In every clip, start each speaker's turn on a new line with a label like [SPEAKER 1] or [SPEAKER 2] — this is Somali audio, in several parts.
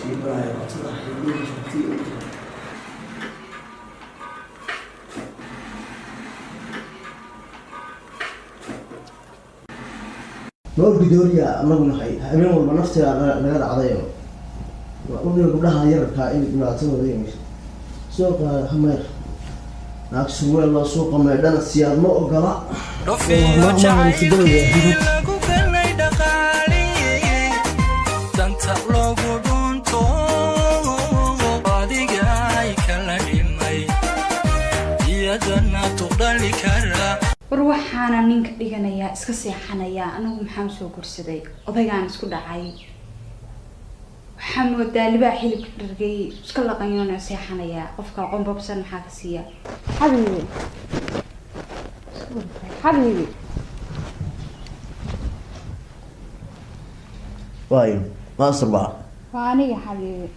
[SPEAKER 1] Iyo balaayo qabsada dhulka joogtay. Ma orgi dooriya anagu nahay? Habeen walba nafteeda naga dhacdayo. Waa ognahay gabdhaha yararkaa in dhibaatadooda iyo suuqa hameer naag surweel loo suuqa meedhana siyaad ma ogola.
[SPEAKER 2] Dhofiyo jacaylkii lagu galay dhaqaalii danta loogu dhunto, adiga ay kala dhimay, iyadana tuqdhali kara.
[SPEAKER 3] War, waxaana ninka dhiganayaa iska seexanayaa. Anigu maxaan soo guursaday? Odaygaan isku dhacay. Waxaa moodaa libaa xilibka dhargay, iska laqanyoona seexanayaa. Qofka qombabsan maxaa ka siiya? Xabiibi, xabiibi.
[SPEAKER 1] Waayo, maasur baa.
[SPEAKER 3] Waa aniga, xabiibi.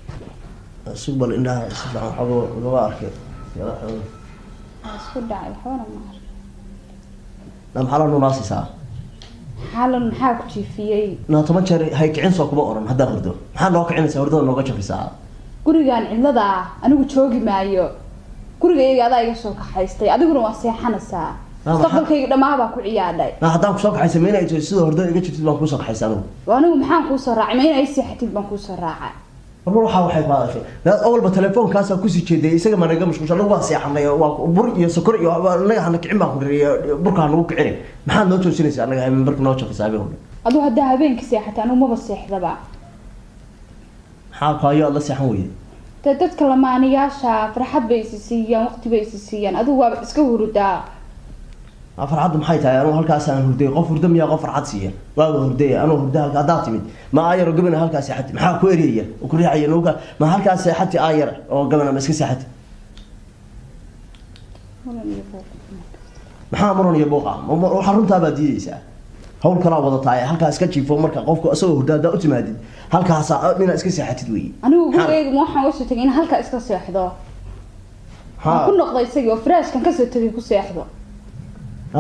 [SPEAKER 1] Sug bal, indhaha si fiican waxba ugama arkay.
[SPEAKER 3] Waa isku dhacay, waxbana ma ark.
[SPEAKER 1] Na maxaa la nunaasaysaa?
[SPEAKER 3] Xaalan maxaa ku jiifiyey?
[SPEAKER 1] Na 10 jeer hay kicin soo kuma oran. Haddaa hurdo, maxaa noo kicinaysaa? Hurdada nooga jafaysaa.
[SPEAKER 3] Gurigaan cidlada ah anigu joogi maayo. Gurigayga adaa iga soo kaxaystay, adiguna waa seexanaysaa. Mustaqbalkayga dhammaa baa ku ciyaadhay.
[SPEAKER 1] Na haddaan kusoo kaxaysa, ma inay sida hurdada iga jirtid baan kuusoo kaxaysa anigu?
[SPEAKER 3] Anigu maxaan kuusoo raacay? Ma inay seexatid baan kuusoo raacay?
[SPEAKER 1] War, waxaa waxay ku hadashay awalba teleefoonkaasaa kusii jeeday. Isaga ma naga mashquulsha? Anagu waa seexanay. Waa bur iyo sokor iyo anaga hana kicin baan ku ririy. Burka hanagu kicinin. Maxaad noo toosinaysaa anaga habeen barka noo jafaysaa habeen walba?
[SPEAKER 3] Aduu haddaa habeenka seexatay, anigu maba seexdaba.
[SPEAKER 1] Maxaa kaayo aad la seexan weyday?
[SPEAKER 3] Dee dadka lamaanayaasha farxad bay isi siiyaan, waqti bay isi siiyaan. Adigu waaba iska hurudaa.
[SPEAKER 1] Farxaddu maxay tahay? Anugu halkaas aan hurday, qof hurdo miyaa qof farxad siiya? Waaba hurday anuu hurda. Halka haddaad timid, ma aayaro gabana halkaa seexati? Maxaa ku eriyaya oo ku riixaya nuuka? Ma halkaa seexati aayar oo gabana, ma iska seexati? Maxaa muran iyo buuqa? Waxaa runtaa baad diidaysaa. Hawl kalaa wadataay, halkaa iska jiifo. Marka qofku isagoo hurda haddaa u timaadid, halkaasa inaad iska seexatid weeye.
[SPEAKER 3] Anigu gurigayga ma waxaan uga soo tegay in halkaa iska seexdo? Waan ku noqday isagii oo firaashkan kasoo tegay ku seexdo.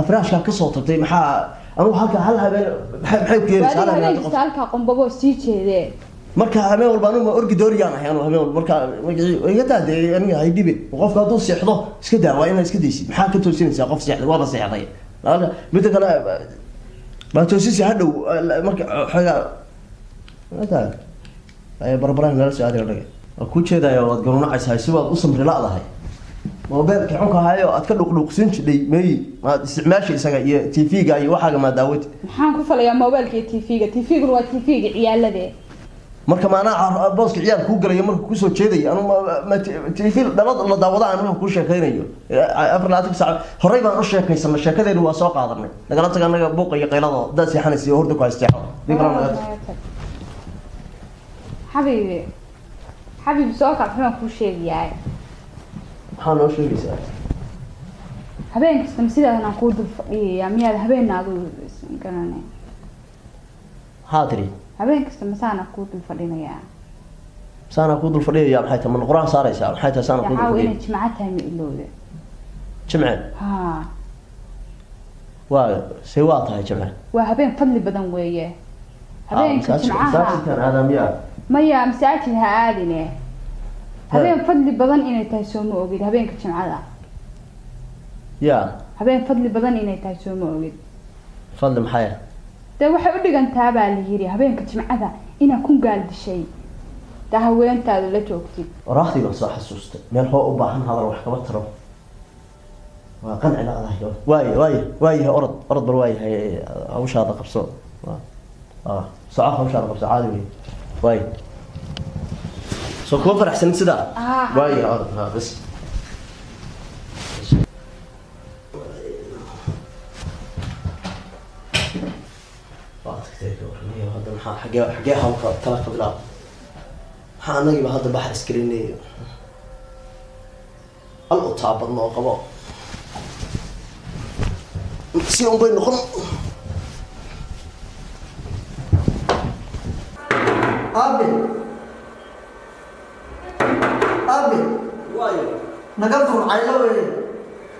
[SPEAKER 1] Firaashkaa kasoo tagtay, maxaa anugu halka hal habeen maxay ku yeelaysaa?
[SPEAKER 3] Adiga
[SPEAKER 1] Hal habeen
[SPEAKER 3] habeen
[SPEAKER 1] qof
[SPEAKER 3] kasta halkaa qombaboo sii jeedee.
[SPEAKER 1] Marka habeen walba anugu ma orgi dooriyaan ahay? Anu habeen walba marka iga daa dee, aniga hay dhibe. Qofka hadduu seexdo iska daa, waa inaad iska daysid. Maxaa ka toosinaysaa qof seexday? Waaba seexday. Midda kale baa toosisi hadhow marka xoogaa taa ay barbaraan nala soo aadiga dhaga. Waa ku jeedaayo, waad garunacaysaa si waad u samri la'dahay. Mobeelka xunka hayo aad ka dhuqdhuqsin jidhay meeyi? Maad isticmaasha isaga iyo TV-ga iyo waxaaga maa daawati?
[SPEAKER 3] Maxaan ku falayaa mobilka iyo TV-ga? TV-guna waa TV-ga ciyaalade.
[SPEAKER 1] Marka maanaa booska ciyaal kuu galaya marka kusoo jeedaya? Anu ma TV dhalad la daawada aan marka kuu sheekaynayo 24 saac horey baan u sheekaysanay. Sheekadeenu waa soo qaadanay. Nagala taga anaga buuqa iyo qaylada. Haddaad seexanaysa iyo hurda ku haysteexo dii kalena naga tag.
[SPEAKER 3] Xabiibi, xabiibi, soo kac, maxaan kuu sheegayaa?
[SPEAKER 1] Maxaa noo sheegaysaa?
[SPEAKER 3] Habeen kasta ma sidaadan aan kuu dul fadhiyayaa? Miyaad habeenna adigu garanay?
[SPEAKER 1] Maxaa tiri?
[SPEAKER 3] Habeen kasta masaana kuu dul fadhinayaa?
[SPEAKER 1] Saanaa kuu dul fadhiyaya maxay tahay? Ma qur-aan saaraysaa? Maxay tahay saanaa kuu dul
[SPEAKER 3] Caawa
[SPEAKER 1] fadhiyaya?
[SPEAKER 3] inay jimco tahay ma ilowde?
[SPEAKER 1] Jimce?
[SPEAKER 3] Ha.
[SPEAKER 1] Waa see? Waa tahay jimce.
[SPEAKER 3] Waa habeen fadli badan weeye habeenka jimcaha.
[SPEAKER 1] Masaajidkan aadaamiyaa?
[SPEAKER 3] Maya, masaajid ha aadine. Habeen fadli badan inay tahay soo ma ogid habeenka jimcada?
[SPEAKER 1] Ya?
[SPEAKER 3] Habeen fadli badan inay tahay soo ma ogid?
[SPEAKER 1] Fadli maxay?
[SPEAKER 3] Dee waxay u dhigantaa baa la yidhi habeenka jimcada inaa kun gaal dishay daa haweentaada la joogtid.
[SPEAKER 1] Waraaqdii baan soo xasuustay. Meel hoo u baahan hadal wax kama taro. Waa qanci la'dahay. Waaya, waaya, waayahay. Orod, orod bal. Waayahay, hawshaada qabso. Soco, hawshaada qabso. Caadi wey. Waaya, soo kuma faraxsanin sidaa?
[SPEAKER 3] Ah.
[SPEAKER 1] Waaya, orod ha bas. Waa tagtay ka warramayo. Hadda maxaa xagee hawlka tala ka bilaab? Maxaa anagiiba hadda baxar isgelinay? Al u taabadno oo qabo si un bay noqon.
[SPEAKER 4] Aabe, aabe.
[SPEAKER 1] Waayo.
[SPEAKER 4] Naga fur, caylo weye.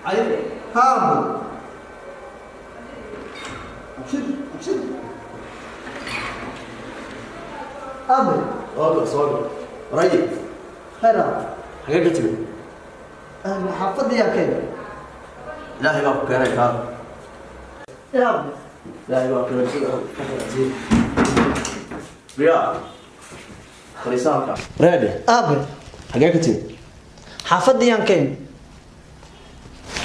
[SPEAKER 1] Caylo?
[SPEAKER 4] Haabo.
[SPEAKER 1] Abshir, abshir.
[SPEAKER 4] Aabe.
[SPEAKER 1] Soo gal, soo gal. Waraye,
[SPEAKER 4] Khayr aabe.
[SPEAKER 1] Xagee ka timid?
[SPEAKER 4] Xaafadda yaa keenay?
[SPEAKER 1] Ilaahay baa ku keenay kaa.
[SPEAKER 4] Yaa aabe.
[SPEAKER 1] Ilaahay baa keenay sida. Riyaa. Fadhiisa halkaa. Reede,
[SPEAKER 4] Aabe.
[SPEAKER 1] xagee ka timid?
[SPEAKER 4] Xaafadda yaan keenay.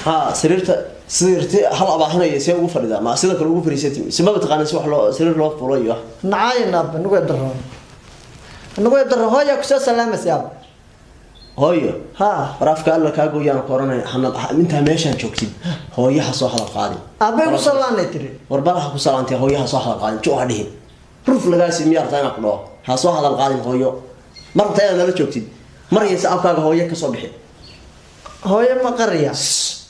[SPEAKER 1] Ha, sariirta sariirti hal abaahinaya see ugu fadhidaa, ma sida kale ugu fadhiisatay? Simaba taqaanin si wax loo sariir loo fulo iyo wax.
[SPEAKER 4] Nacaayin aabe, nugu edarro. Nugu edarro, hooyaa kusoo salaamaysa aabe.
[SPEAKER 1] Hooyo.
[SPEAKER 4] Ha.
[SPEAKER 1] Waraafka alla kaa gooyaan koranay intaa meeshaan joogtid hooyaha soo hadal qaadin.
[SPEAKER 4] Aabe igu salaanay tiri.
[SPEAKER 1] Warbalaha ku salaantay, hooyaha soo hadal qaadin, jo ha dhihin. Ruf lagaasi miyaa rabtaa inaan ku dhaho? Ha soo hadal qaadin hooyo. Ma rabtaa inaad nala joogtid? Mar yaysa afkaaga hooyo ka soo bixin.
[SPEAKER 4] Hooyo ma qariya.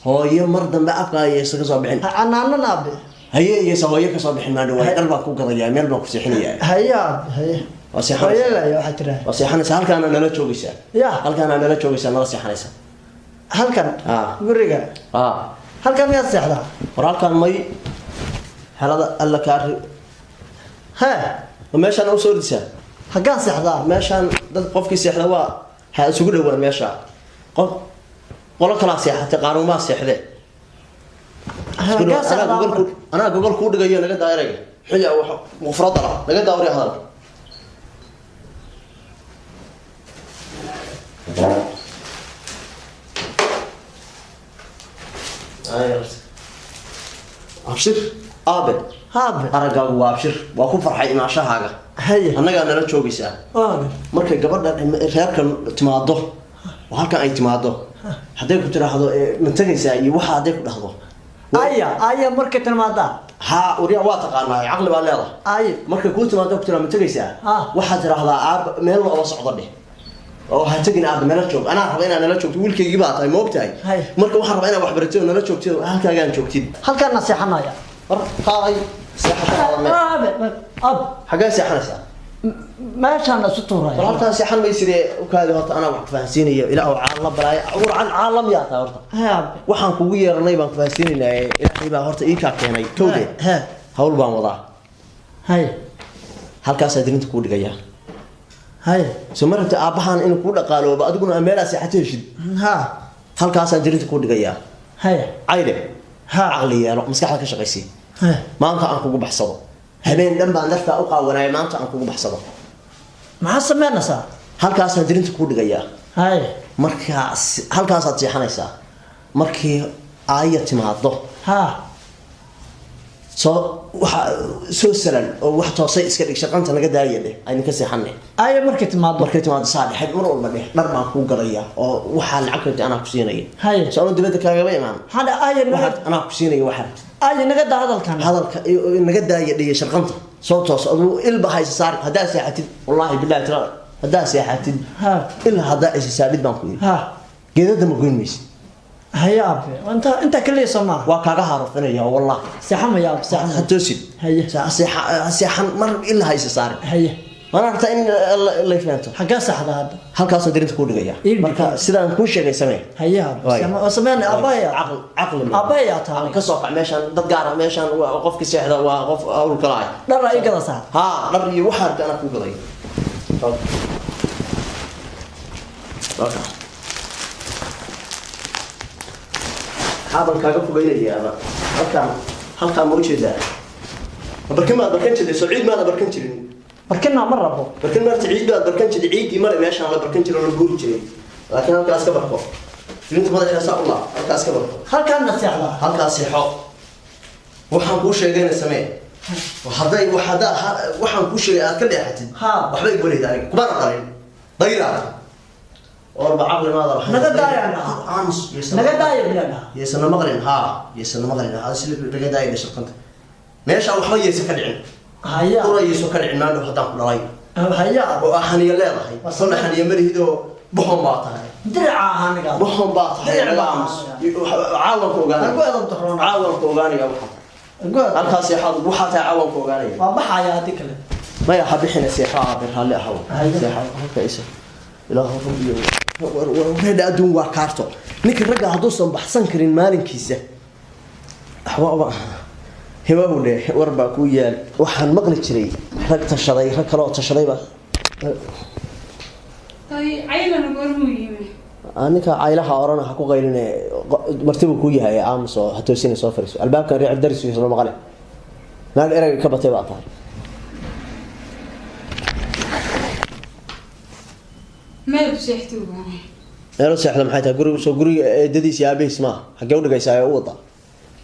[SPEAKER 1] Hooyo mar dambe afkaaga yaysa ka soo bixin.
[SPEAKER 4] Ha canaanan aabe.
[SPEAKER 1] Haye, yaysa hooyo ka soo bixin maadhow. Dhar baan ku gadayaa, meel baan ku seexinayaa.
[SPEAKER 4] Haye aabe, haye.
[SPEAKER 1] Waa seexanaysaa.
[SPEAKER 4] Hooyo laya waxaa tiraa.
[SPEAKER 1] Waa seexanaysaa, halkaana nala joogaysaa.
[SPEAKER 4] Ya.
[SPEAKER 1] Halkaana nala joogaysaa, nala seexanaysaa.
[SPEAKER 4] Halkan.
[SPEAKER 1] Ah.
[SPEAKER 4] Guriga.
[SPEAKER 1] Ah.
[SPEAKER 4] Halkan miyaad seexdaa?
[SPEAKER 1] War halkaan may xelada alla kaa
[SPEAKER 4] Hee.
[SPEAKER 1] Ma meeshaan u soo ordisaa?
[SPEAKER 4] Haggaan seexdaa?
[SPEAKER 1] Meeshaan dad qofkii seexda waa ha isugu dhowaan meesha. Qof qolo kalaa seexatay, qaanuumaa seexdee. Isku
[SPEAKER 4] Haggaan
[SPEAKER 1] dhowaan. Anaa
[SPEAKER 4] seexdaa
[SPEAKER 1] gogol
[SPEAKER 4] marka?
[SPEAKER 1] Anaa gogol kuu dhigayo, naga daa erayga xilli wax mufrad ah, naga daa wari hadalka. Ay, abshir aabe.
[SPEAKER 4] Aabe.
[SPEAKER 1] Araggaagu waa abshir, waa ku farxay imaanshahaaga.
[SPEAKER 4] Haye.
[SPEAKER 1] Annagaa nala joogaysaa.
[SPEAKER 4] Aabe.
[SPEAKER 1] Markay gabadha reerkan timaado oo halkan ay timaado, hadday ku tiraahdo ma tegaysaa iyo waxa hadday ku dhahdo.
[SPEAKER 4] Aya, aya markay timaadaa.
[SPEAKER 1] Haa, waryaa, waa taqaanaa, caqli baa leedahay.
[SPEAKER 4] Aya.
[SPEAKER 1] Markay kuu timaado ku tiraa ma tegaysaa,
[SPEAKER 4] Ah.
[SPEAKER 1] waxaad tiraahdaa aaba meel loola socdo dheh, oo ha tegin aaba, nala joog. Anaa raba inaad nala joogto, wiilkaygii baa tahay, ma ogtahay?
[SPEAKER 4] Hay.
[SPEAKER 1] Marka waxaan rabaa inaad waxbaratid oo nala joogtid oo halkaagaan joogtid.
[SPEAKER 4] Halkaana seexanaya.
[SPEAKER 1] War qaaday seexasho meel.
[SPEAKER 4] Aabe, aabe.
[SPEAKER 1] Xaggee seexanaysaa?
[SPEAKER 4] Meeshaan isu tuuraya.
[SPEAKER 1] War halkaa seexan maysidee, ukaadi horta, anaa wax ku fahansiinayo. Ilaah oo caalam balaaya, war caalam yaa tahay horta.
[SPEAKER 4] Haye aabe.
[SPEAKER 1] Waxaan kugu yeeranay baan ku fahansiinaynaa, ilaahay baa horta ii kaa keenay kowde.
[SPEAKER 4] He.
[SPEAKER 1] Hawl baan wadaa.
[SPEAKER 4] Haye.
[SPEAKER 1] Halkaasaa dirinta kuu dhigayaa.
[SPEAKER 4] Haye.
[SPEAKER 1] Soo ma rabta aabbahaan inuu kuu dhaqaaloobo, adiguna meelaa seexato heshid?
[SPEAKER 4] Ha.
[SPEAKER 1] Halkaasaan dirinta kuu dhigayaa.
[SPEAKER 4] Haye.
[SPEAKER 1] Cayle.
[SPEAKER 4] Ha.
[SPEAKER 1] Caqli yeelo, maskaxda ka shaqaysii.
[SPEAKER 4] Haye.
[SPEAKER 1] Maanta aan kugu baxsado, habeen dhan baan dartaa u qaawanaya, maanta aan kugu baxsado.
[SPEAKER 4] Maxaa sameynaysaa?
[SPEAKER 1] Halkaasaan dirinta kuu dhigayaa.
[SPEAKER 4] Haye.
[SPEAKER 1] Markaas halkaasaad seexanaysaa, markii aaya timaado,
[SPEAKER 4] Ha.
[SPEAKER 1] soo waxa soo salan oo wax toosay iska dhig, shaqanta naga daaya dheh, aynu ka seexanay.
[SPEAKER 4] Aya markay timaado.
[SPEAKER 1] Markay timaado saa dhexe, mar walba dheh dhar baan kuu gadayaa oo waxaa lacag rabtay anaa ku siinaya.
[SPEAKER 4] Haye.
[SPEAKER 1] Soo anuu dibadda kaagama imaan.
[SPEAKER 4] Hada aya naga
[SPEAKER 1] waxaad anaa ku siinaya waxaa rabtid.
[SPEAKER 4] Aya naga daa hadalkan.
[SPEAKER 1] Hadalka naga daaya dhiya, sharqanta soo toos, aduu ilba haysa saar. Haddaa seexatid, wallaahi billahi tira, haddaa seexatid,
[SPEAKER 4] Ha.
[SPEAKER 1] ilaa haddaa isa saadhid baan ku yidhi,
[SPEAKER 4] Ha.
[SPEAKER 1] geedada ma goyn maysid.
[SPEAKER 4] Haye aabe. Inta kaliya soo maaha.
[SPEAKER 1] Waa kaaga haarufinaya wallahi.
[SPEAKER 4] Seexamaya aabe,
[SPEAKER 1] ha
[SPEAKER 4] seexamaya.
[SPEAKER 1] toosid.
[SPEAKER 4] Haye.
[SPEAKER 1] Seexan mar ilaa haysa saarin.
[SPEAKER 4] Haye.
[SPEAKER 1] Mana rabtaa in lay fahanto?
[SPEAKER 4] Xaggaa seexdaa hadda?
[SPEAKER 1] Halkaasaan dirinta kuu dhigaya.
[SPEAKER 4] Ii dhig.
[SPEAKER 1] Marka sidaan kuu sheegay samee.
[SPEAKER 4] Haye aabe.
[SPEAKER 1] Waay.
[SPEAKER 4] Waa sameynaya aabahaya.
[SPEAKER 1] Caqli, caqli ma
[SPEAKER 4] Aabbahay yaa tahay.
[SPEAKER 1] Caqli ka soo kac meeshaan, dad gaar ah meeshaan waa qofkii seexda waa qof hawl kala ah.
[SPEAKER 4] Dhar aa ii gadasaa.
[SPEAKER 1] Haa, dhar iyo waxaa rabta anaa kuu gaday. Halka. Maxaaban kaaga fogeynayaaba? Halkaan, halkaan ma ujeedaa? Barkin maad barkan jirtay? Soo ciid maad barkan jirin?
[SPEAKER 4] Barkinaa ma rabo.
[SPEAKER 1] Barkin maarta, ciid baad barkan jirtay, ciiddii male meeshaan la barkan jiro, la guuri jiray, laakiin halkaas ka barko, dirinta madaxeeda saa u laab, halkaas ka barko.
[SPEAKER 4] Halkaana seexdaa.
[SPEAKER 1] Halkaas seexo, waxaan kuu sheegayna samee. Hadday haddaa waxaan kuu sheegay aad ka dheexatid,
[SPEAKER 4] Ha.
[SPEAKER 1] waxba igbaleyda, aniga kumana qalin dayraad orba caqli maada lahayn.
[SPEAKER 4] Naga daaya.
[SPEAKER 1] Aamus, yeesana
[SPEAKER 4] Naga daaya bilaana.
[SPEAKER 1] Yeesana maqlin, haa, yeesana maqlin. Hada sida naga daaya shaqanta meesha, waxba yeesa ka dhicin.
[SPEAKER 4] Haye.
[SPEAKER 1] Ura yeeso ka dhicin maandhow haddaan ku dhalay.
[SPEAKER 4] Haye aabe.
[SPEAKER 1] Oo ah xaniya leedahay, sona xaniya malihid oo bohon baa tahay.
[SPEAKER 4] Diraca ahaa aniga.
[SPEAKER 1] Bohon baa tahay.
[SPEAKER 4] Dirac
[SPEAKER 1] naga
[SPEAKER 4] baa
[SPEAKER 1] aamus.
[SPEAKER 4] ahaa.
[SPEAKER 1] Caawanka ogaanaya.
[SPEAKER 4] Hagu eedan doxroona.
[SPEAKER 1] Caawanka ogaanaya waxaa tahay.
[SPEAKER 4] Hagu eedan.
[SPEAKER 1] Halkaas seexaad waxaa tahay, caawanka ogaanaya.
[SPEAKER 4] Waa baxaya haddii kale.
[SPEAKER 1] Maya, ha bixina, seexo aabe, raalli ahow.
[SPEAKER 4] Haye.
[SPEAKER 1] Seexo halka isa, ilaahu rabbiyo reedha adduun waa kaarto. Ninka ragga hadduusan baxsan karin maalinkiisa waxba hibahu dheh, war baa kuu yaal. Waxaan maqli jiray rag tashaday, rag kale oo tashadayba.
[SPEAKER 3] Tay caylana goormuu yimi?
[SPEAKER 1] Ninka caylaha orana ha ku qayline, martibu kuu yahay, aamus oo ha toosina, soo fariiso. Albaabkan riic darisiisa loo maqale, naag erayga ka batay baa tahay.
[SPEAKER 3] Meel u seextay waanay.
[SPEAKER 1] Meelo seexda maxay tahay? Guriga soo guriga eedadiis iyo aabihiis maaha, xaggee udhigaysaa ee u wadaa?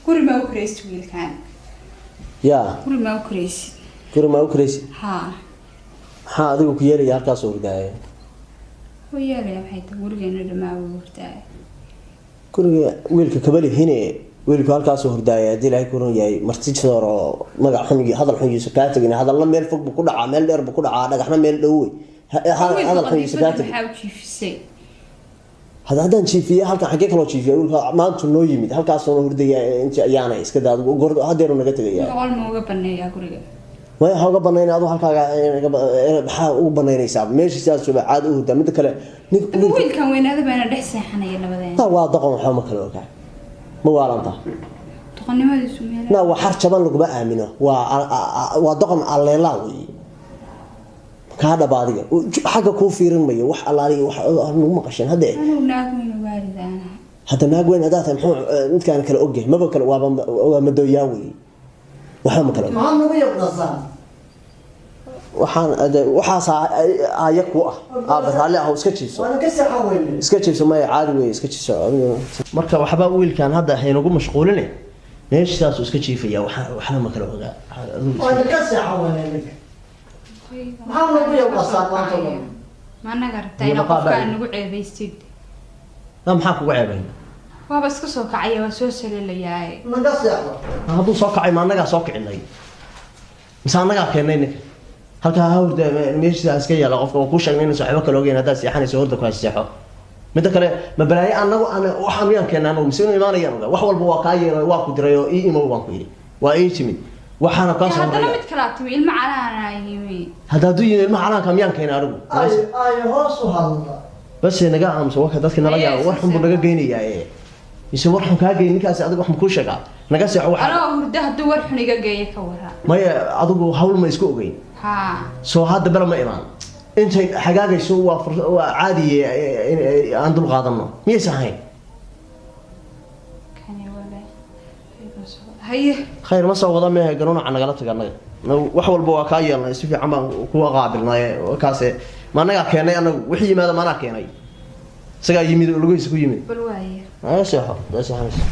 [SPEAKER 3] Guri maa u karaysid wiilkan?
[SPEAKER 1] Yaa?
[SPEAKER 3] Guri maa u karaysid?
[SPEAKER 1] Guri maa u karaysid?
[SPEAKER 3] Haa.
[SPEAKER 1] Maxaa adigu ku yeelaya halkaasoo hurdaaya?
[SPEAKER 3] Way yeelaya maxay tahay, gurigeena dhamaa wuu hurdaaya.
[SPEAKER 1] Guriga wiilka kabali hine, wiilku halkaasoo hurdaaya. Haddii Ilaahay ku run yahay, marti soor oo magac xun iyo hadal xun yuusa kaa tegin. Hadalna meel fog buu ku dhacaa, meel dheer buu ku dhacaa, dhagaxna meel dhow wey. Hadal xun yuusa kaa
[SPEAKER 3] qadiifada
[SPEAKER 1] tegin.
[SPEAKER 3] Maxaa u jiifisay?
[SPEAKER 1] Haddaan jiifiye halkan, xaggee kaloo jiifiya? Wiilka maantu noo yimid, halkaasuuna hurdaya inti ayaana iska daa adigu, hadeeru naga tegaya.
[SPEAKER 3] Boqol ma uga baneeyaa guriga?
[SPEAKER 1] Maya, ha uga banayn adu halkaaga. Maxaa ugu banaynaysaa? Meesha sidaasuba caadi u hurdaa. Midda kale
[SPEAKER 3] Ama wiilkan weynaada baana dhex seexanaya labadeen.
[SPEAKER 1] Waa doqon, waxba ma kala ogaa, ma waalantaa?
[SPEAKER 3] Doqonnimadiisu meel.
[SPEAKER 1] Na waa xar jaban, laguma aamino, waa doqon alleelaa wey. Kaa dhaba adiga xagga kuu fiirin mayo, wax allaali wax nagu maqasheen hadde.
[SPEAKER 3] Anigu naag weyna waalid aanahay.
[SPEAKER 1] Hadda naag weyn haddaa tahay, muxuu midkaan kala ogyahay? Maba kale, waaba waa madooyaa wey, waxba ma kala og.
[SPEAKER 4] Maxaa nagu yabdasaan?
[SPEAKER 1] Waxaan waxaasaa aaya ku ah, aaba raalli ah, iska jiifso.
[SPEAKER 4] Waana ka seexan weyne.
[SPEAKER 1] Iska jiifso, maya, caadi wey, iska jiifso adiga. Marka waxba wiilkan hadda haynagu mashquuline, meeshaasuu iska jiifaya, waxna ma kala ogaa. Adigu
[SPEAKER 4] Waana ka seexan weyne ninka. Maxaa nagu yabdasaan maanta oo dhan?
[SPEAKER 3] Ma anaga rabtaa
[SPEAKER 1] Iyo
[SPEAKER 3] inaa
[SPEAKER 1] maqaa
[SPEAKER 3] qofkaa
[SPEAKER 1] baa-
[SPEAKER 3] nagu ceebaysid?
[SPEAKER 1] Na maxaa kugu ceebayn?
[SPEAKER 3] Waaba iska soo kacaya, waa soo salilayaaye.
[SPEAKER 4] Naga seexdo.
[SPEAKER 1] Hadduu soo kacay, ma annagaa soo kicinay mise annagaa keennay ninka halkaa? Ha hurda, meeshiisa iska yaala. Qofka waa kuu sheegnay inaysan waxba kala ogeyn. Haddaad seexanayso, hurda ku seexo. Midda kale, ma balaayo annagu ana waxaan miyaan keennay anagu mise inuu imaanayaan ogaa? Wax walba waa kaa yeelay, waa ku diray oo ii imow baan ku yidhi, waa ii timid, waxaana kaa soo
[SPEAKER 3] Haddana
[SPEAKER 1] horreeya.
[SPEAKER 3] mid kalaa timi, ilmo calaana yimi.
[SPEAKER 1] Hadda hadduu yimi ilmaha calaanka miyaan keenay anigu?
[SPEAKER 4] Ay hoos u hadla.
[SPEAKER 1] Bas naga aamuso, warka dadka nala yaabo, war xun buu naga geynayaa ee mise war xun kaa geyn ninkaasi. Adiga wax ma kuu sheegaa? Naga seexo waxa.
[SPEAKER 3] Anoo hurdo hadduu war xun iga geeyo ka waraa?
[SPEAKER 1] Maya, adigu hawl ma isku ogeyn?
[SPEAKER 3] Haa.
[SPEAKER 1] Soo hadda bela ma imaan, intay xagaagayso waa waa caadiye aan dul qaadano, miyaysan ahayn?
[SPEAKER 3] Kani wale haye.
[SPEAKER 1] Khayr ma soo wada mehe, ganuunaca nagala taga annaga. Wax walba waa kaa yeelnay, si fiican baan kuwa qaabilnay. Kaase ma annagaa keenay? Annagu wixii yimaada ma anaa keenay? Isagaa yimid oo lugihiisa ku yimid.
[SPEAKER 3] Bal waaye.
[SPEAKER 1] Naga seexo, naga seexanayso.